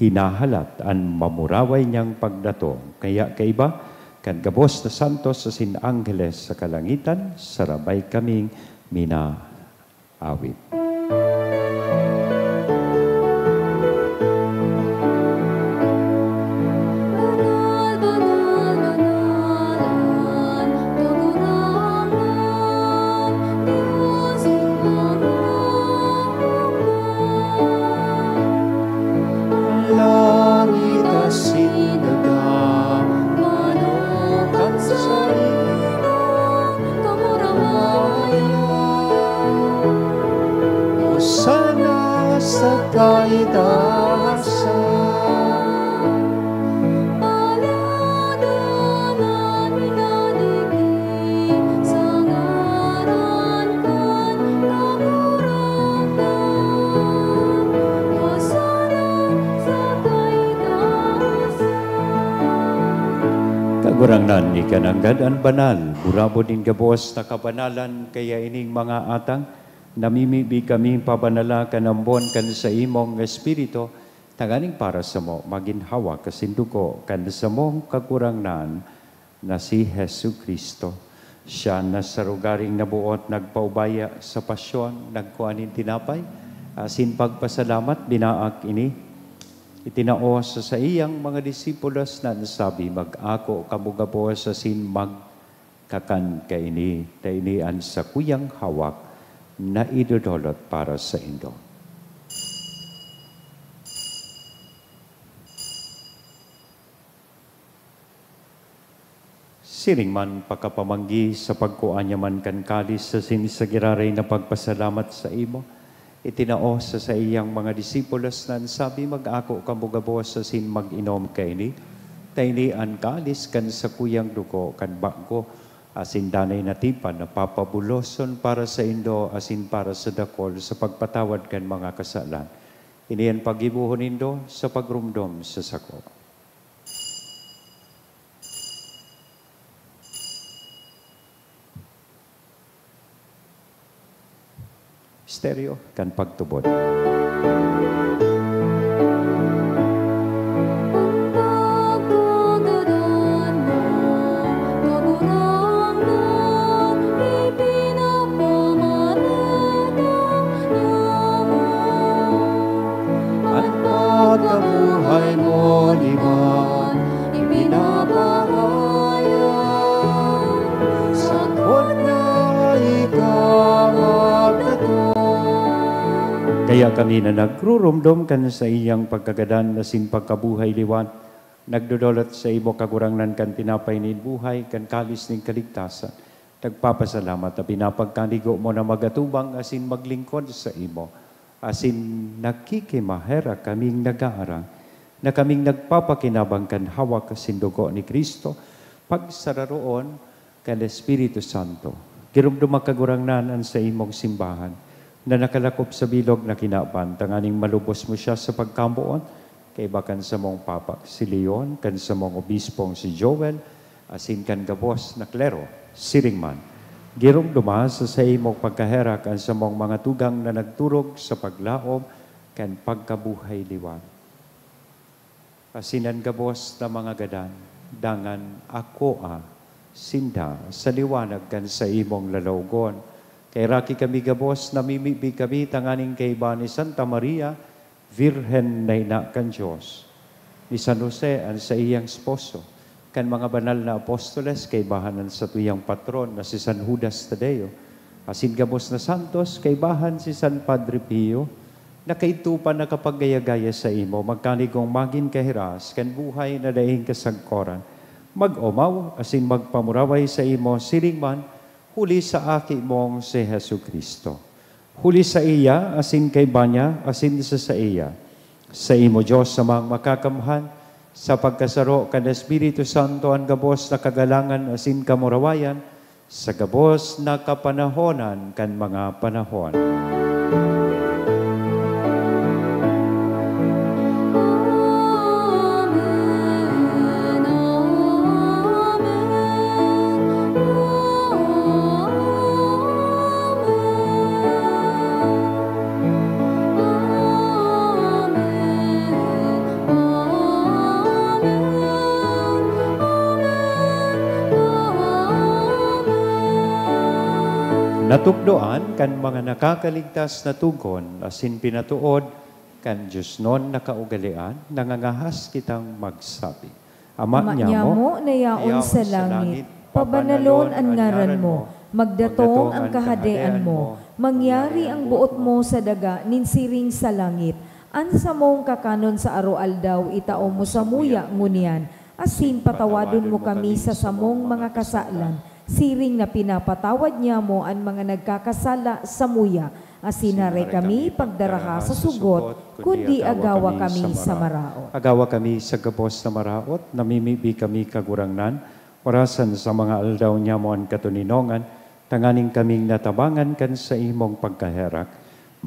hinahalat an mamuraway niyang pagdatong. Kaya kaiba kan gabos na santos asin angheles sa kalangitan, sarabay kaming mina-, Awit. Langit asin daga, manokan saimo. Kamurawayan. Hosana sa kaitaasan. Paladan an minadigdi sa ngaran kan Kagurangnan. Hosana sa kaitaasan. Kagurangnan, ika nanggad an banal, burabod nin gabos na kabanalan, kaya ining mga atang, namimibi kami pabanala kan ambon kan saimong Espiritu, tanganing para samo magin hawak asin dugo kan samong Kagurangnan na si Jesu-Cristo. Siya na sa lugaring naboot nagpaubaya sa pasyon, nagkua nin tinapay, asin pagpasalamat, binaak ini, itinao sa saiyang mga disipulos na nagsabi, "Mag-ako kamo gabos asin magkakan kaini, ta ini an sakuyang hawak na idodolot para saindo." Siring man pakapamanggi, sa pagkua niya man kan kalis asin sa giraray na pagpasalamat saimo, itinao sa saiyang mga disipulos na nagsabi, "Mag-ako kamo gabos asin mag-inom kaini, ta ini an kalis kan sakuyang dugo kan bago asin danay na tipan na papabuloson para saindo asin para sa dakol sa pagpatawad kan mga kasalan. Ini an paggibohon nindo sa pagromdom sa sako." Misteryo kan pagtubod. Pagkagadan mo, Kagurangnan, ipinapamaleta niamo. An pagkabuhay mo liwat, ipinapahayag, sagkod na ika magdaton. Kaya kami na nagruromdom kan saiyang pagkagadan asin pagkabuhay liwat, nagdodolot saimo, Kagurangnan, kan tinapay nin buhay, kan kalis nin kaligtasan. Nagpapasalamat ta pinapagkanigo mo na mag-atubang asin maglingkod saimo. Asin nakikimaherak kaming nag-aarang na kaming nagpapakinabang kan hawak asin dugo ni Cristo, pagsararoon kan Espiritu Santo. Giromdoma, Kagurangnan, an saimong simbahan na nakalakop sa bilog na kinaban, tanganing malubos mo siya sa pagkamoot, kaiba kan samong Papa si Leon, kan samong Obispong si Joel, asin kan gabos na klero. Siring man, giromdoma sa saimong pagkaherak an samong mga tugang na nagturog sa paglaom kan pagkabuhay liwat. Asin an gabos na mga gadan, dangan akoa sinda sa liwanag kan saimong lalawogon. Kaheraki kami gabos, namimibi kami tanganing kaiba ni Santa Maria, Birhen na ina kan Dios, ni San Jose an saiyang esposo, kan mga banal na apostoles, kaibahan an satuyang patron na si San Judas Tadeo, asin gabos na santos, kaibahan si San Padre Pio, na kaidto pa nakapaggaya-gaya saimo, magkanigong magin kahiras kan buhay na daing kasagkoran, mag-omaw asin magpamuraway saimo siring man, huli sa Aki mong si Jesu-Cristo. Huli saiya, asin kaiba niya, asin sa saiya, saimo, Dios Amang Makakamhan, sa pagkasaro kan Espiritu Santo, an gabos na kagalangan asin kamurawayan, sa gabos na kapanahonan kan mga panahon. Amen, amen, amen. Amen, amen, amen, amen. Natukdoan kan mga nakakaligtas na tugon asin pinatood kan diosnon na kaugalean, nangangahas kitang magsabi, Ama Ama niamo, niamo na yaon sa langit, pabanalon an ngaran mo, magdatong an kahadean mo, mangyari an boot mo sa daga nin siring sa langit. An samong kakanon sa aroaldaw itao mo samuya ngunyan, asin patawadon mo kami sa samong mga kasalan, siring na pinapatawad niamo an mga nagkakasala samuya, asin hare kami pagdaraha sa sugot, kundi agawa kami sa maraot. Agawa kami sa gabos na maraot, namimibi kami, Kagurangnan, orasan sa mga aldaw niamo an katoninongan, tanganing kaming natabangan kan saimong pagkaherak,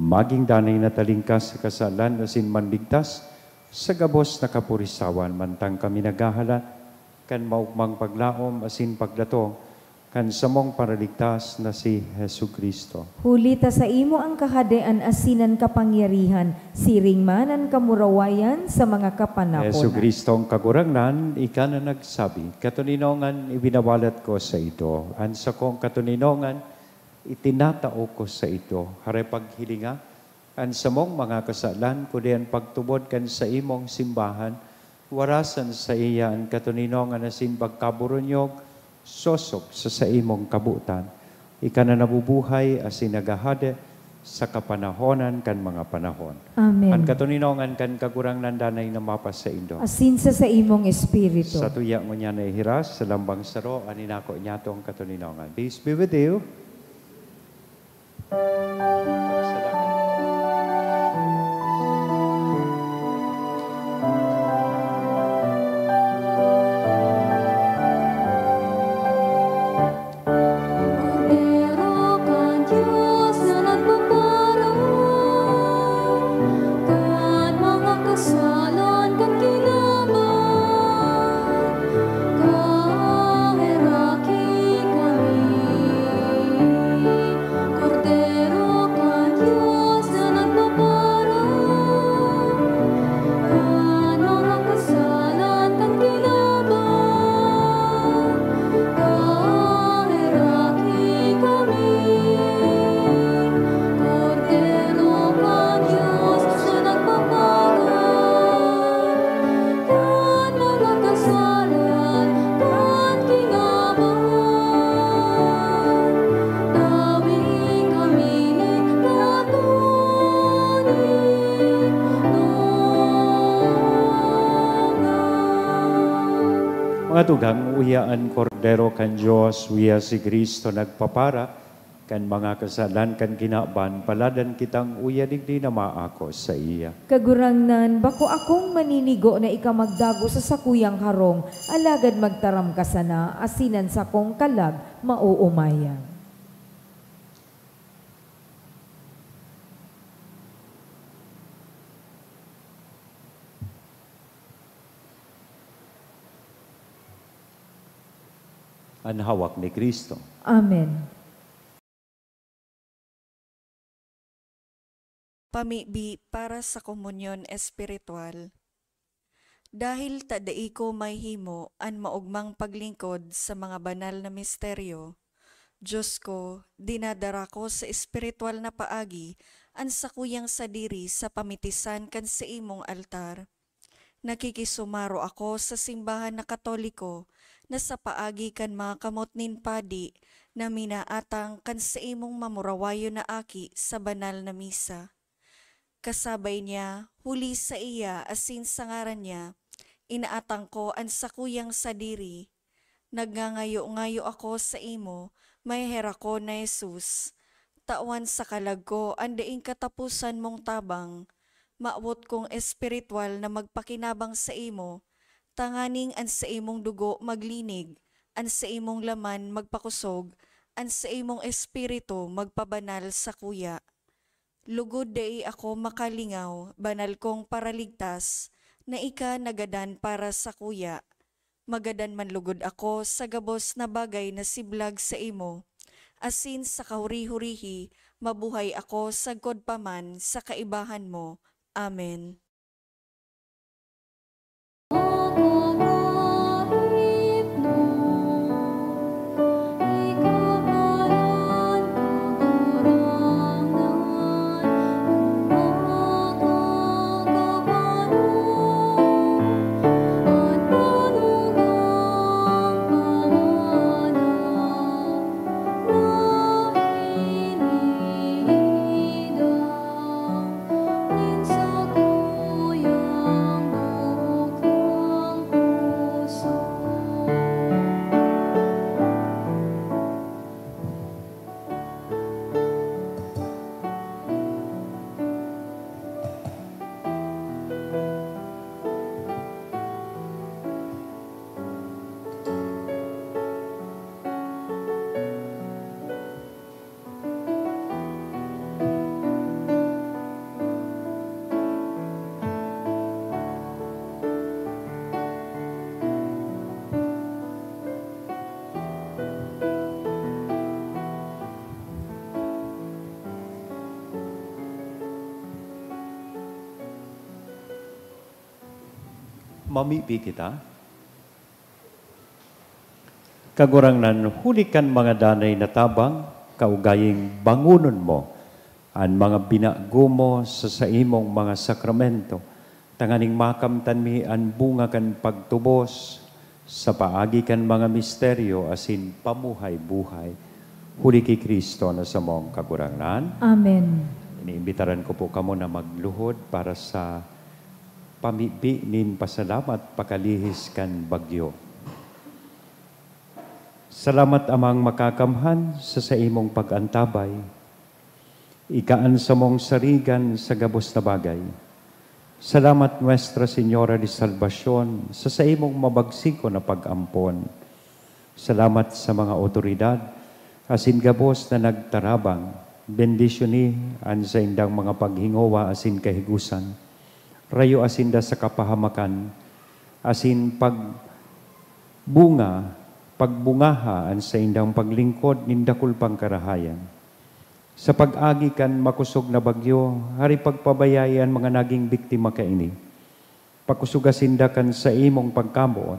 magin danay na talingkas sa kasalan asin manligtas sa gabos na kapurisawan, mantang kami naghahalat kan maogmang paglaom asin pagdatong kan samong Paraligtas na si Jesu-Cristo. Huli ta saimo an kahadean asin an kapangyarihan, siring man an kamurawayan sa mga kapanahonan. Jesu-Cristo ang Kagurangnan, ika na nagsabi, "Katoninongan ibinabalat ko saindo, an sakong katoninongan itinatao ko saindo." Hare paghilinga, an samong mga kasalan, kundi an pagtubod kan saimong simbahan, warasan saiya an katoninongan asin pagkaburunyog, sosog sa saimong kabotan. Ika na nabubuhay asin naghahade sa kapanahonan kan mga panahon. Amen. An katoninongan kan Kagurangnan danay na mapasaindo. Asin sa saimong espiritu. Sa tuya ngunyan na ihiras, sa lambang saro, an inako niyatong katoninongan. Peace be with you. Kordero kan Dios na nagpaparang kan mga kasalan kan kinaban, kaheraki kami. Kordero kan Dios na nagpaparang kan mga kasalan kan kinaban, kaheraki kami. Kordero kan Dios na nagpaparang kan mga kasalan kan kinaban, tawi kami nin katoninongan. Mga tugang, uya an Kordero kan Dios, uya si Cristo nagpapara kan mga kasalan kan kinaban, paladan kitang uya digdi na maako saiya. Kagurangnan, bako akong maninigo na ika magdago sa sakuyang harong, alagad magtaram ka sana, asin an sakong kalag maoomayan. An hawak ni Cristo. Amen. Pamibi para sa komunyon espiritual. Dahil ta dai ko mahihimo an maogmang paglingkod sa mga banal na misteryo, Diyos ko, dinadara ko sa espiritual na paagi an sakuyang sadiri sa pamitisan kan saimong altar. Nakikisumaro ako sa simbahan na Katoliko na sa paagi kan mga kamot nin padi na minaatang kan saimong mamurawayon na aki sa banal na misa. Kasabay niya, huli saiya asin sa ngaran niya, inaatang ko an sakuyang sadiri. Nagngangayo-ngayo ako saimo, maheherakon na Jesus. Tawan sa kalag ko an daing kataposan mong tabang. Mawot kong espiritual na magpakinabang saimo, tanganing an saimong dugo maglinig, an saimong laman magpakosog, an saimong espiritu magpabanal sakuya. Lugod dai ako makalingaw, banal kong Paraligtas, na ika nagadan para sakuya. Magadan man lugod ako sa gabos na bagay na siblag saimo, asin sa kahuri-hurihi mabuhay ako sagkod pa man sa kaibahan mo. Amen. Mamibi kita. Kagurangnan, huli kan mga danay na tabang, kaugaying bangonon mo an mga binago mo sa saimong mga sakramento, tanganing makamtan mi an bunga kan pagtubos sa paagi kan mga misteryo asin pamuhay-buhay. Huli ki Cristo na samong Kagurangnan. Amen. Iniimbitaran ko po kamo na magluhod para sa pamibi nin pasalamat pakalihis kan bagyo. Salamat, Amang Makakamhan, sa saimong pag-antabay. Ika an samong sarigan sa gabos na bagay. Salamat, Nuestra Señora de Salvacion, sa saimong mabagsikon na pag-ampon. Salamat sa mga awtoridad asin gabos na nagtarabang. Bendisyoni an saindang mga paghingowa asin kahigosan. Rayoa sinda sa kapahamakan asin pagbunga, pagbungaha an saindang paglingkod nin dakul pang karahayan. Sa pag-agi kan makosog na bagyo, hari pagpabayai an mga naging biktima kaini. Pakosoga sinda kan saimong pagkamoot,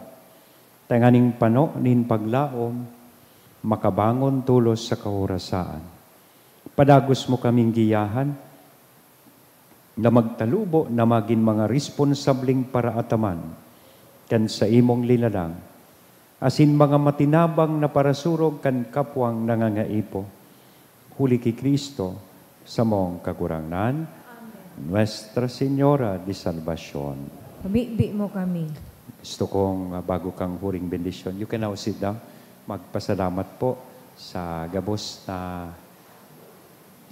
tanganing pano nin paglaom, makabangon tolos sa kahorasaan. Padagos mo kaming giyahan na magtalubo na magin mga responsableng paraataman kan saimong linalang, asin mga matinabang na parasurog kan kapwang nangangaipo. Huli ki Cristo, samong Kagurangnan, Nuestra Señora de Salvacion. Pamibi mo kami. Gusto kong, ah, bago kang huring bendisyon, you can now sit down. Magpasalamat po sa gabos na,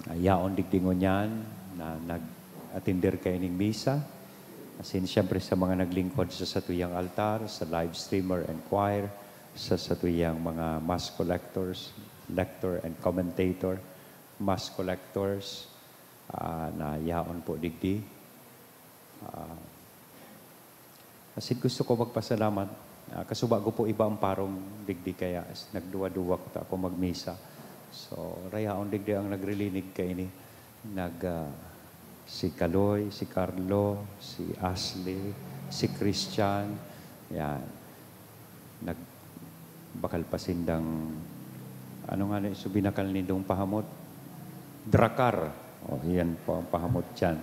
ah, yaon digdi ngunyan na nag-atender kaining misa. Asin, siyempre, sa mga naglingkod sa satuyang altar, sa live streamer and choir, sa satuyang mga mass collectors, lector and commentator, mass collectors, ah, na yaon po digdi. Ah, asin gusto ko magpasalamat. Ah, kasuba ko po iba ang parong digdi, kaya s-, nagduwa-duwa ta ako magmisa. So, rayaon digdi ang nagrilinig kaini. Nag, ah, si Kaloy, si Carlo, si Ashley, si Christian, yan. Nag-, bakal pa sindang, ano nga na, so binakal nindong pahamot? Dracar. O, yan po ang pahamot dyan.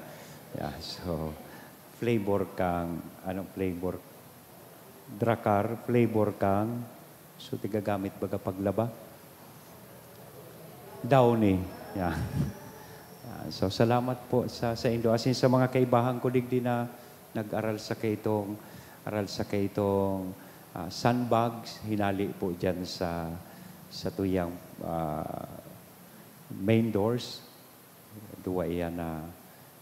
Yeah, so, flavor kang, anong flavor? Dracar, flavor kang, so, tigagamit baga paglaba? Downy. Yeah. Yeah. So, salamat po sa, sa indo. Asin sa mga kaibahan ko digdi na nag-aral sa kaitong, aral sa kaitong, ah, sandbags, hinali po dyan sa, sa tuyang, ah, main doors. Duwa iyan na,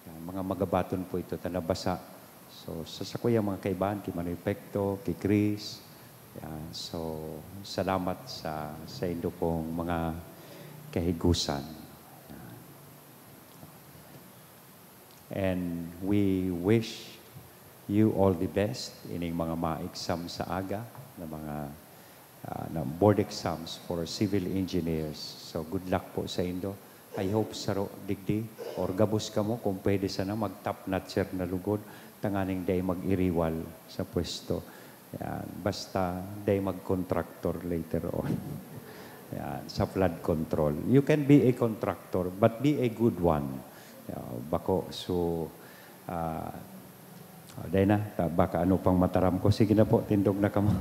ah, mga magabaton po ito, ta nabasa. So, sa sakuyang mga kaibahan, ki Manoy Pekto, ki Chris, yan. So, salamat sa, sa indo pong mga kahigusan. Yan. And we wish you all the best ining mga ma-exam sa aga na mga, ah, na board exams for civil engineers. So, good luck po sa indo. I hope saro digdi or gabos kamo, kung pwede sana, mag-top notcher na lugod, tanganing dai mag-iriwal sa pwesto. Yan. Basta dai mag-contractor later on. Yan. Sa flood control. You can be a contractor, but be a good one. Yan. Bako, so, ah, ah, dai na. Ta-, baka ano pang mataram ko. Sige na po, tindog na kamo.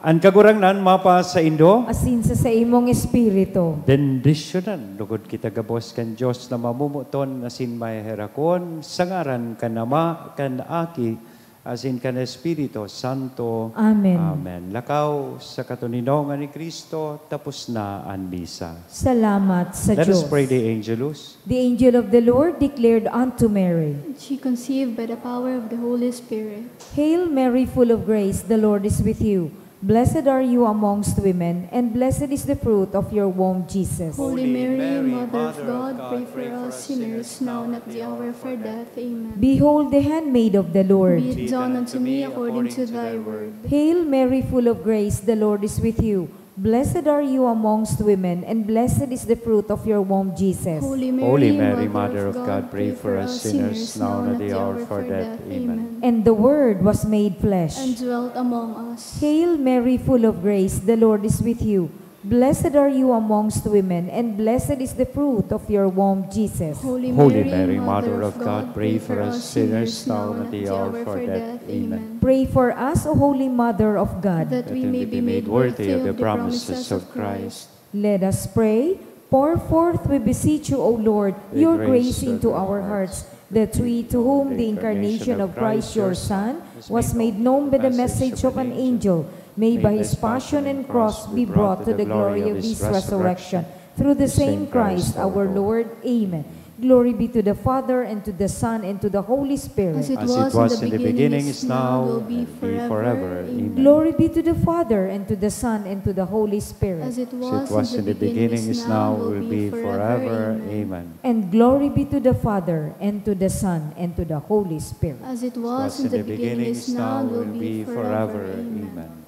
An Kagurangnan mapa saindo. Asin sa saimong espiritu. Bendisyonan lugod kita gabos kan Dios na mamomoton asin maheherakon, sa ngaran kan Ama, kan Aki, asin kan Espiritu Santo. Amen. Amen. Lakaw sa katoninongan ni Cristo, tapos na an misa. Salamat sa Let us Diyos. Pray the Angelus. The angel of the Lord declared unto Mary. She conceived by the power of the Holy Spirit. Hail Mary, full of grace, the Lord is with you. Blessed are you amongst women, and blessed is the fruit of your womb, Jesus. Holy Mary, Mother of God, pray for us sinners, now and at the hour of our death. Amen. Behold the handmaid of the Lord. Be it done unto me according to thy word. Hail Mary, full of grace, the Lord is with you. Blessed are you amongst women, and blessed is the fruit of your womb, Jesus. Holy Mary, Mother of God, pray for us sinners now and at the hour of our death. Amen. And the Word was made flesh. And dwelt among us. Hail Mary, full of grace, the Lord is with you. Blessed are you amongst women, and blessed is the fruit of your womb, Jesus. Holy Mary, Mother of God, pray for us sinners now and at the hour of our death. Amen. Pray for us, O Holy Mother of God. That we may be made worthy of the promises of Christ. Let us pray. Pour forth, we beseech you, O Lord, your grace into our hearts, that we, to whom the incarnation of Christ your Son was made known by the message of an angel, may by his passion and cross be brought to the glory of his resurrection. Through the same Christ our Lord. Amen. Glory be to the Father, and to the Son, and to the Holy Spirit. As it was in the beginning, is now, and will be forever. Amen. Glory be to the Father, and to the Son, and to the Holy Spirit. As it was in the beginning, is now, will be forever. Amen. And glory be to the Father, and to the Son, and to the Holy Spirit. As it was in the beginning, is now, will be forever. Amen.